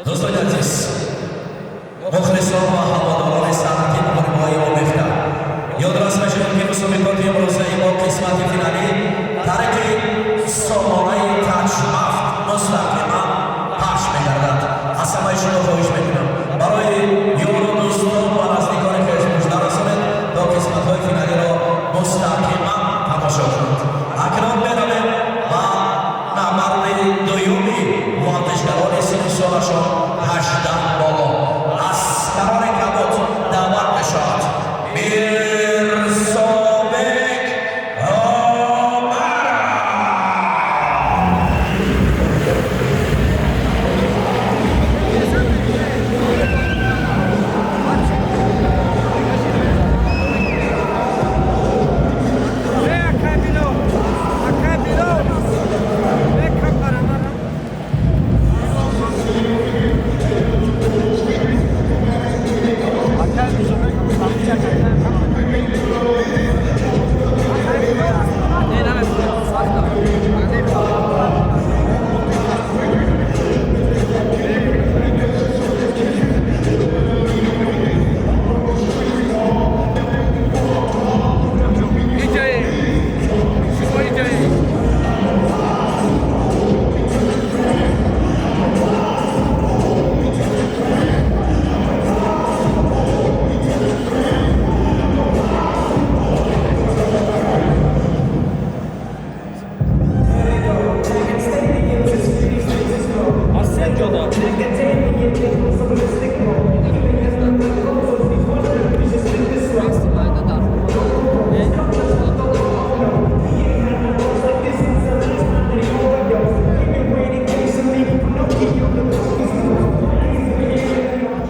Дӯстони азиз, мухлисон ва ҳаводорони санъати муҳорибаҳои омехта, ёдрас мешавем, ки мусобиқоти имрӯзаи мо, қисмати финалӣ, тариқи сомонаи Таҷ ҳафт мустақиман пахш мегардад. Аз ҳамаи шумо хоҳиш мекунам, барои ёру дӯстон ва наздикони хеш мужда расонед, то қисматҳои финалиро мустақиман тамошо кунанд. Акнун меравем ба набарди дуюми варзишгарони синну солашон 18 боло. Аз канори кабуд даъват мешавад Мирзобек Омаров.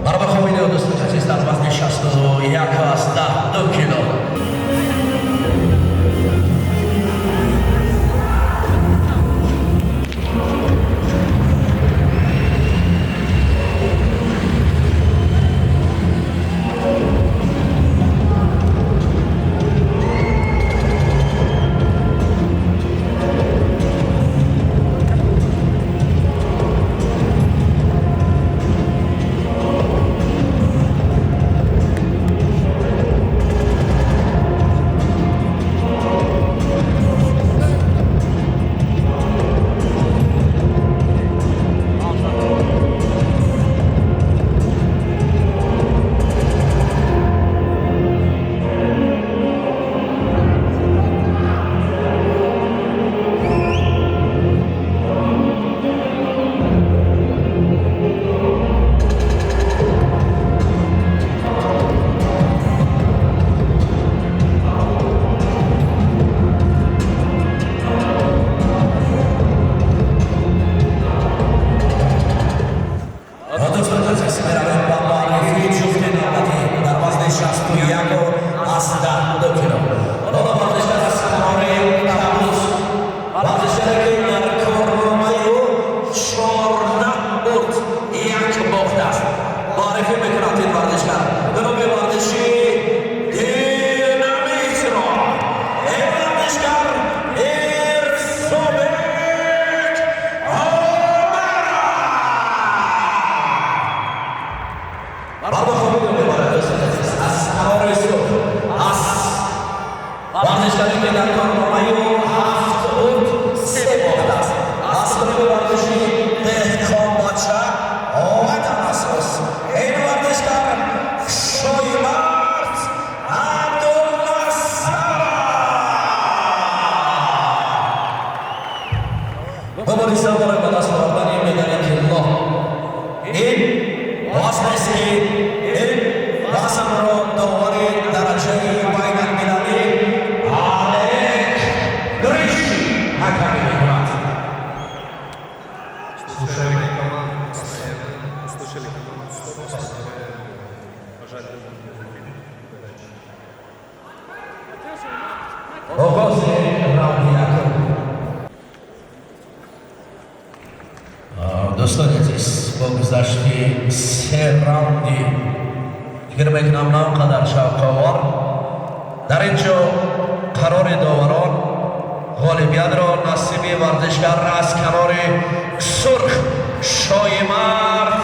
Бароба хобида, дӯстони азиз, дар вазни 61,2 кило. Дӯстони азиз, меравем ба муаррифии ҷуфти навбатӣ дар вазни 61,2 кило. Ҳоло варзишгар аз канори кабуд, варзишгаре ки дар корномаи ӯ 14 бурд, як бохт аст, муаррифӣ мекунад ин варзишгар ба номи варзиши динамитро, ин варзишгар Ирсобек Омаров. Барба хобида мебарад, дӯстони азиз, аз канори сурх, аз варзишгаре ки дар корномаи ӯ ҳафт бурд, се бохт аст, аз клуби варзиши Деҳқонбача Ватан Асос, ин варзишгар Шоимард Абдулнасаров. Мубориза барои ба даст овардани медали тилло. Ин вазнест, ки ин вазнро довари дараҷаи байналмилалӣ Олег Гриш ҳакамӣ мекунад. Слушали команду, услышали команду стоп, пожали руку. Удачи. Оғози раунди якум. Дӯстони азиз, бо гузашти се раунди, фикр мекунам, на он қадар шавқовар, дар ин ҷо қарори доварон ғолибиятро насиби варзишгар аз канори сурх Шоимард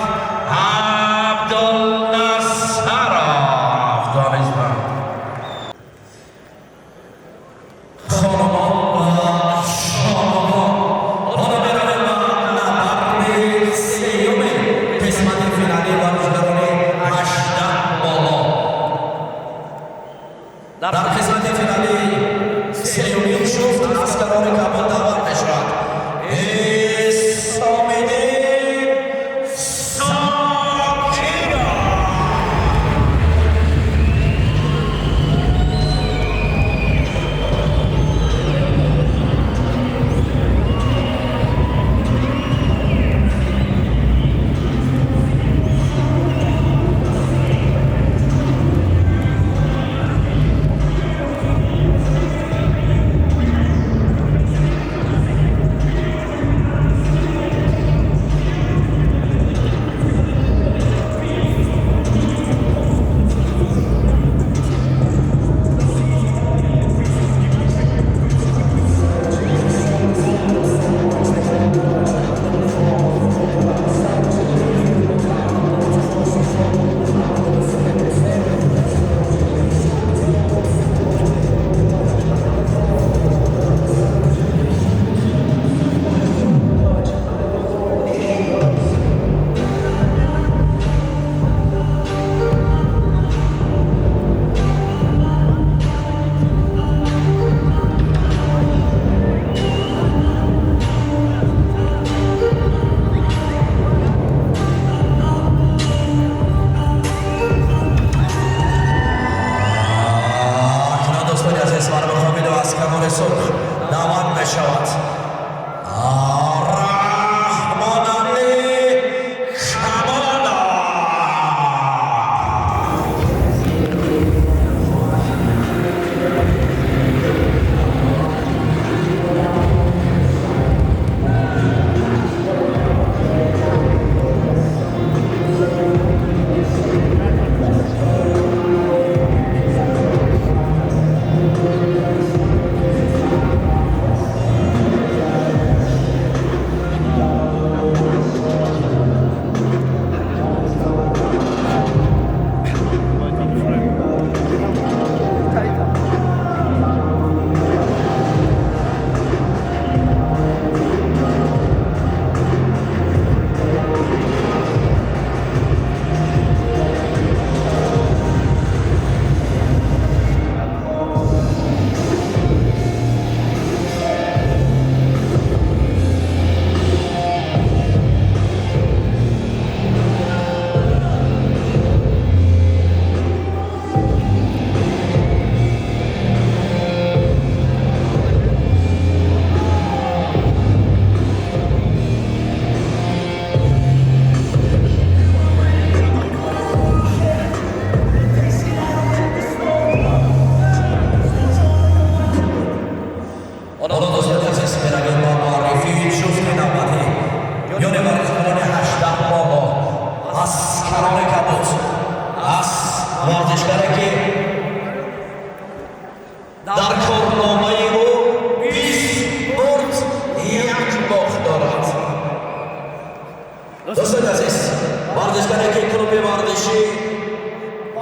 Варзишгаре ки клуби варзишӣ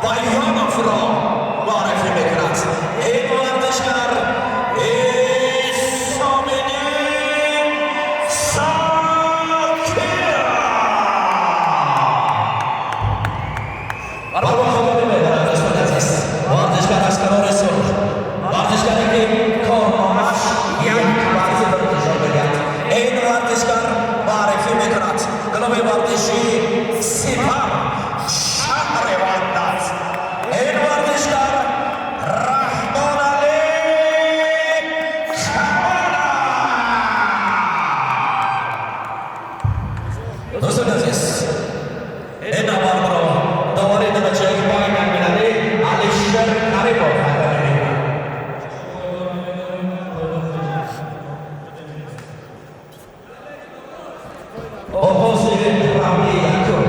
Баёновро муаррифӣ мекунад, ин варзишгар Исомиддин Сокиров. Бар муқобили медорад, дӯстони азиз, варзишгар аз канори сурх, варзишгаре ки корномааш як варзидаро нишон медиҳад. Ин варзишгар муаррифӣ мекунад клуби варзиши Сипар, шаҳри Ваҳдат. Ин варзишгар Раҳмоналӣ Камолов. Дӯстони азиз, ин набардро довари дараҷаи байналмилалӣ Алишер Каримов ҳакамӣ мекунад. Оғози раунди якум.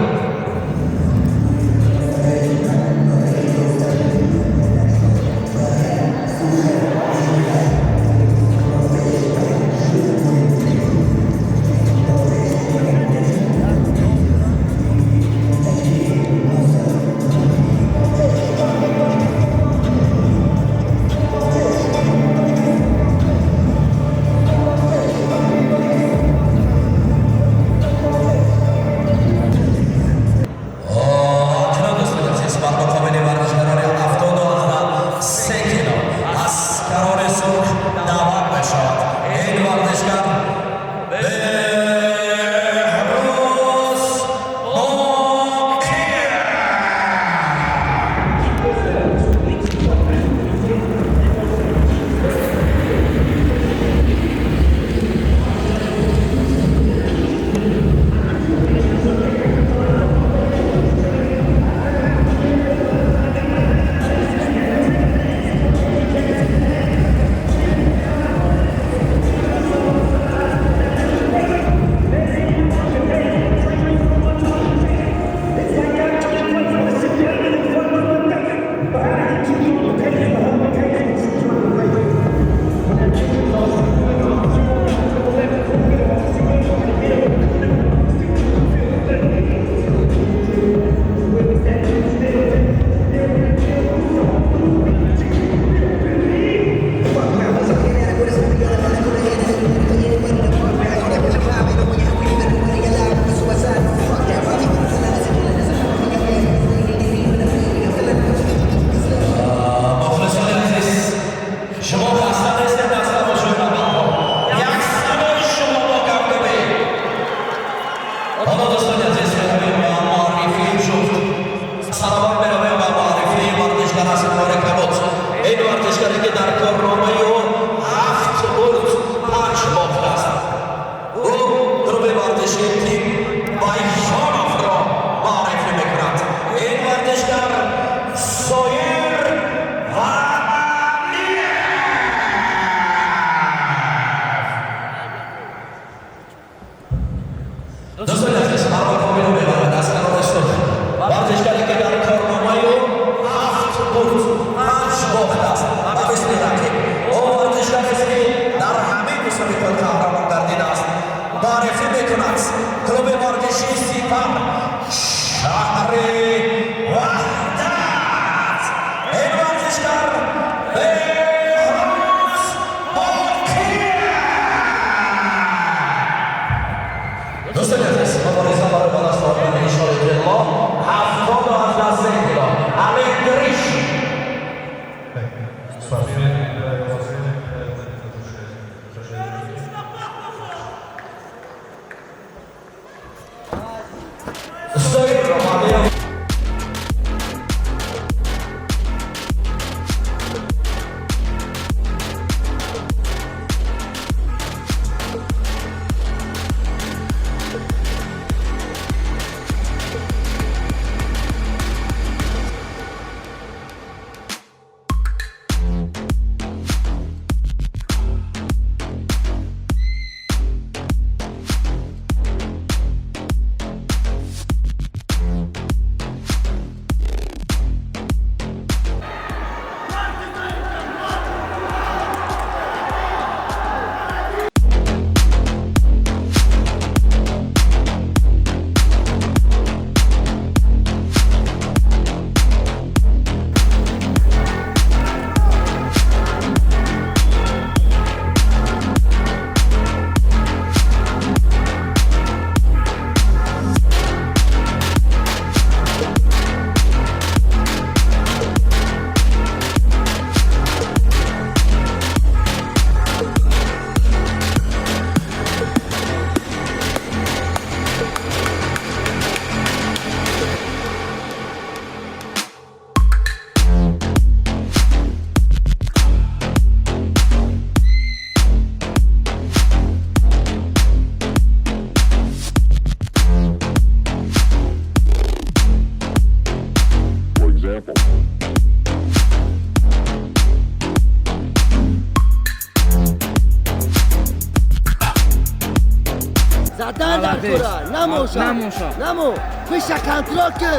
در نموشا نموشا نمو پیش کنترل که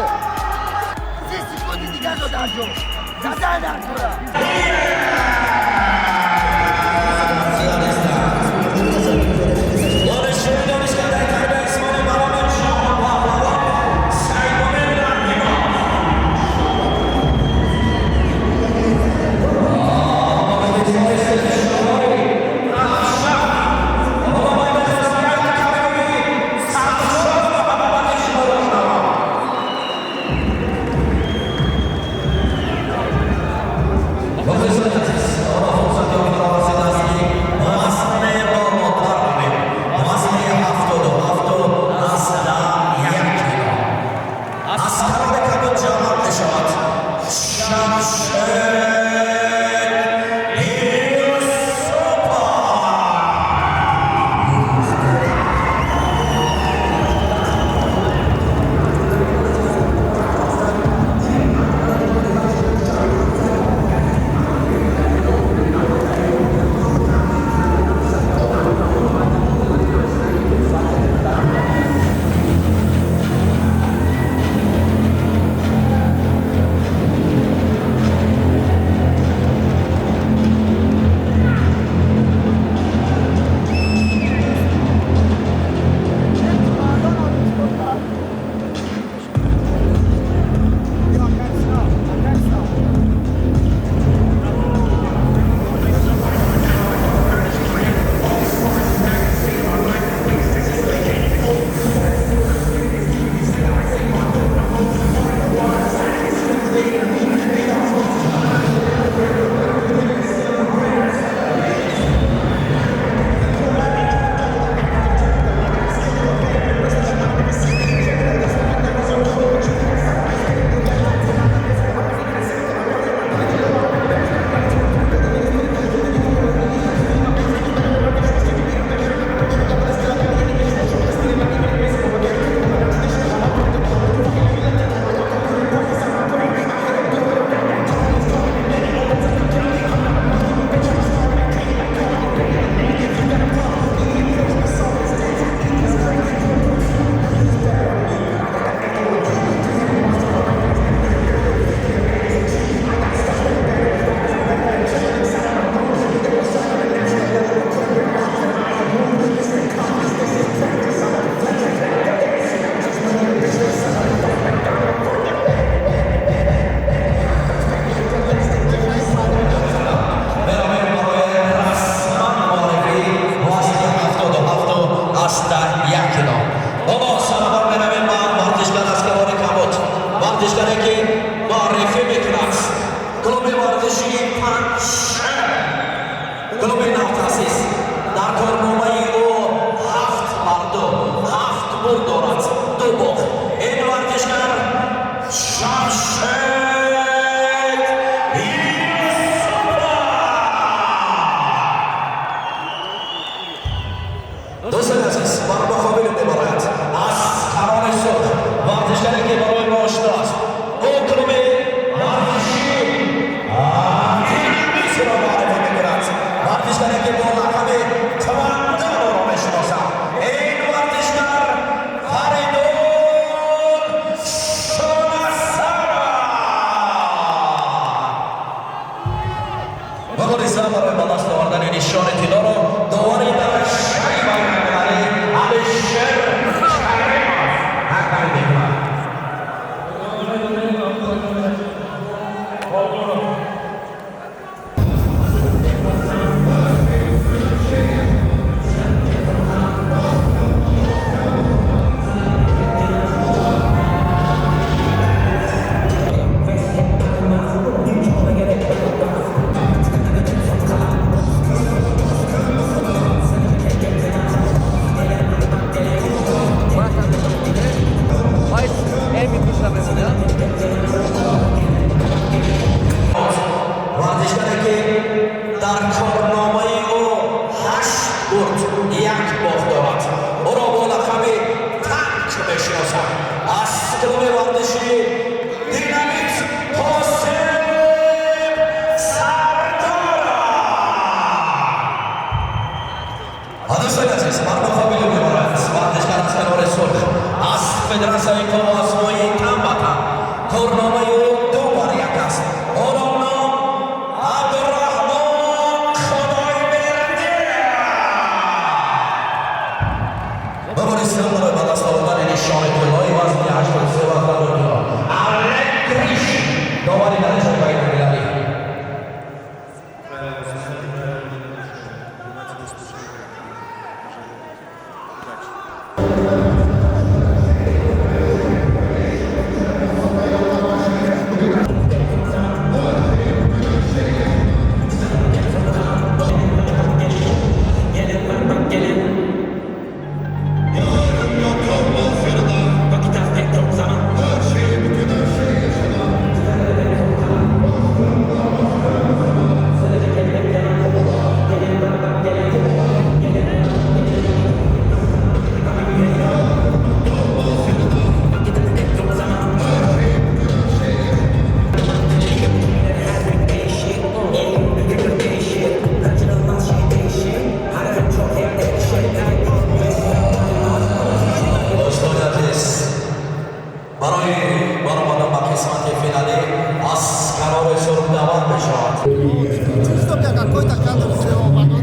30 سکوند دیگر رو در جو زدن در کره. Барои баромадан ба қисмати финалӣ аз канори сурх даъват мешавад. Чтоб я какой-то кадр сделал, потом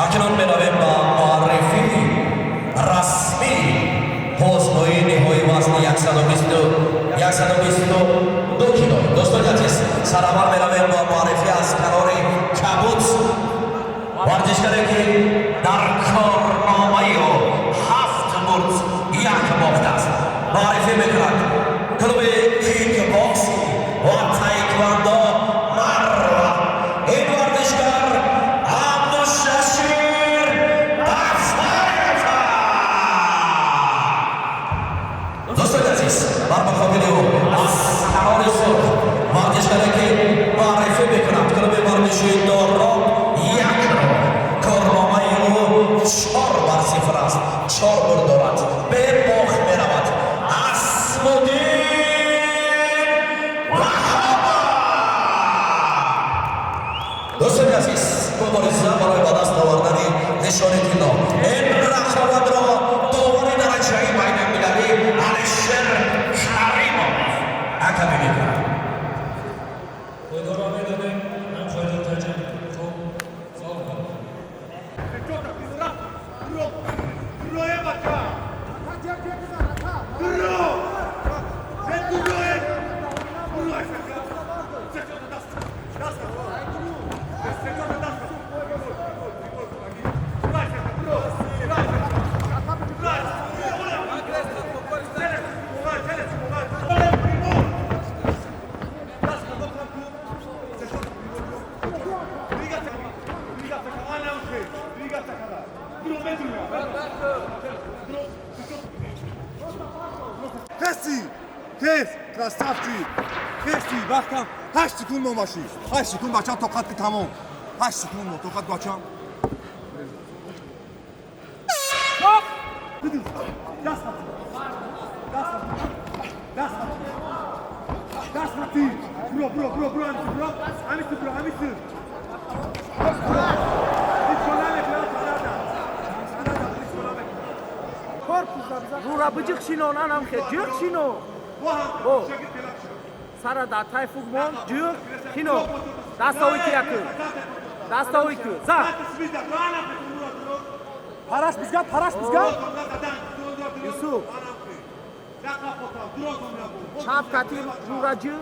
Акнун меравем ба муаррифии расмии ҳозмои ниҳоии вазни 122 кило. Дӯстони азиз, сараввал меравем ба муаррифӣ аз канори кабуд, варзишгаре ки дар корномаи ӯ 7 бурд, 1 бохт аст. Муаррифӣ мекунад клуби кикбоксинг ва таеквондо Марва. Ин варзишгар Абдушашир Бафаев. Дӯстони азиз, бар муқобили ӯ аз канори сурх варзишгаре ки муаррифӣ мекунад клуби варзишии Дороб 1-ро. Корномаи ӯ 4-0 аст, 4 бурд дорад, бебохт меравад. Асмуддин Ваҳобов. Дӯстони азиз, мубориза барои ба даст овардани нишони тилло. Ин рақобатро довари дараҷаи байналмилалӣ Алишер Каримов ҳакамӣ мекунад. Қоидаро медонем, ҳам қоидаро таҷриба мекунем. Хуб, савол. Тез, красавчик! Хести, вақтам 8 секунд монбашӣ. 8 секунд бачам тоқат ки тамом. 8 секунд мон тоқат бачам. Даст хати. Бро, бро, бро, бро, бро. Ҳамиси, бро, ҳамиси. Рура биҷиқ шино, нанам хе, ҷиқ шино. Сара да тай фугмон, ҷиқ шино. Дастовӣ ки яку. Дастовӣ ку. За. Параш бизган, параш бизган. Юсуф. Чап кати рура ҷиқ.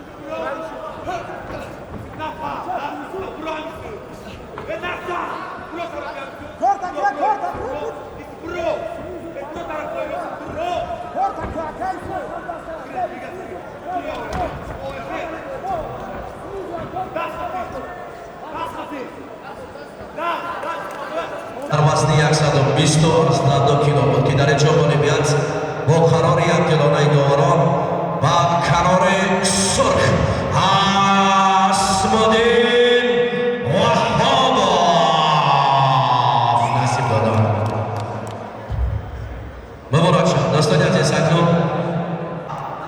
Дар вазни 122 кило буд ки дар инҷо ғолибият бо қарори якдилонаи доварон ба канори сурх Асмуддин Ваҳобов насиб доданд. Муборак шуд, дӯстони азиз. Акнун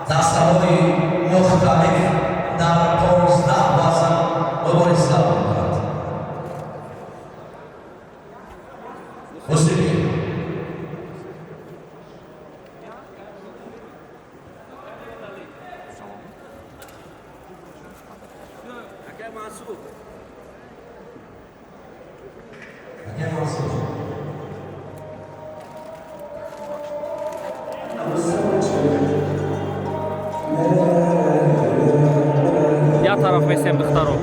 дастаҳои мухталиф дар 15 вазн мубориза мекунанд. Мусиқӣ. Акай Мансур. Я тараф месем, духтаро.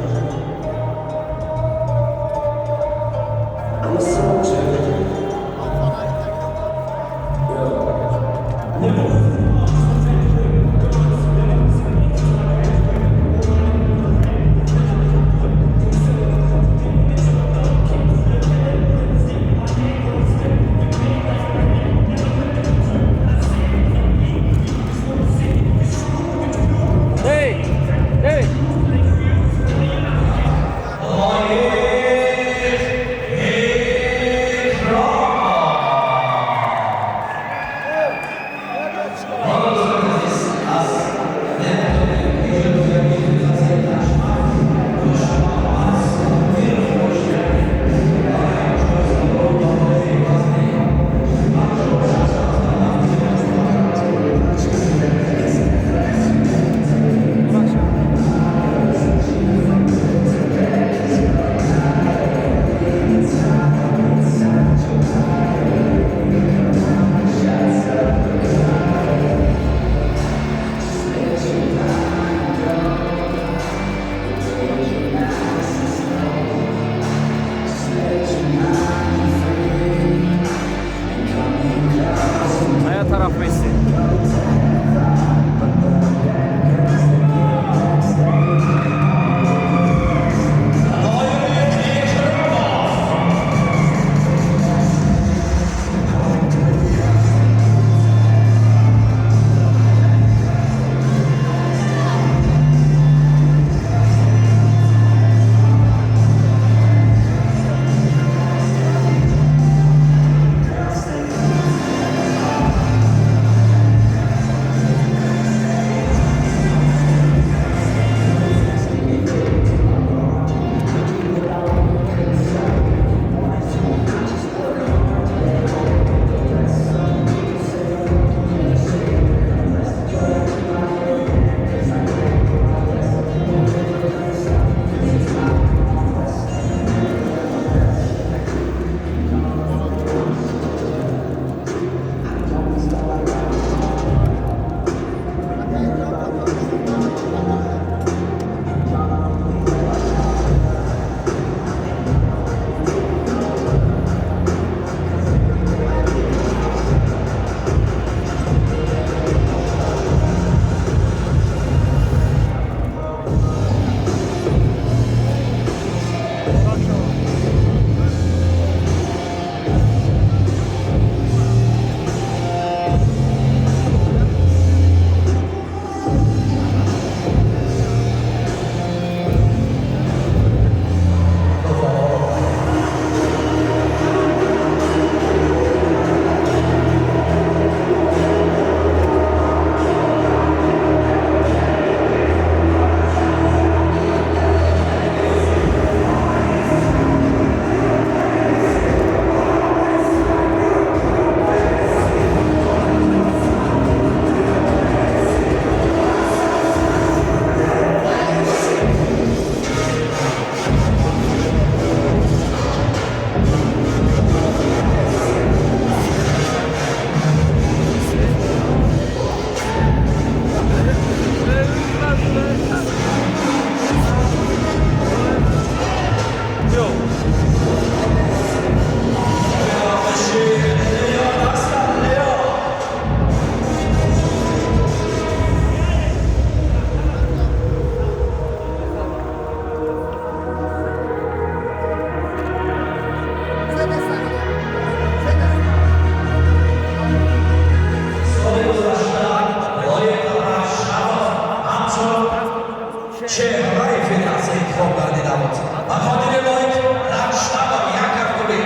Чеҳраи федератсия интихоб гардида буд. Ба хотири лоиқ Раҷабов як кафкӯбӣ.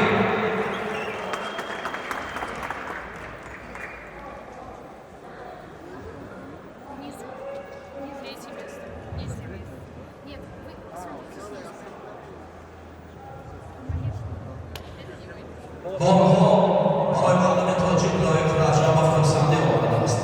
Внизу. Третье место. Третье место. Нет, вы смотрите снизу. Конечно. Это не вы. Борҳо барои мардуми тоҷик Лоиқ Раҷабов хурсандӣ овардааст.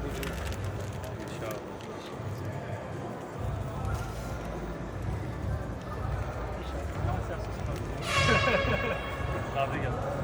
Будем. Иншаллах. Obrigado.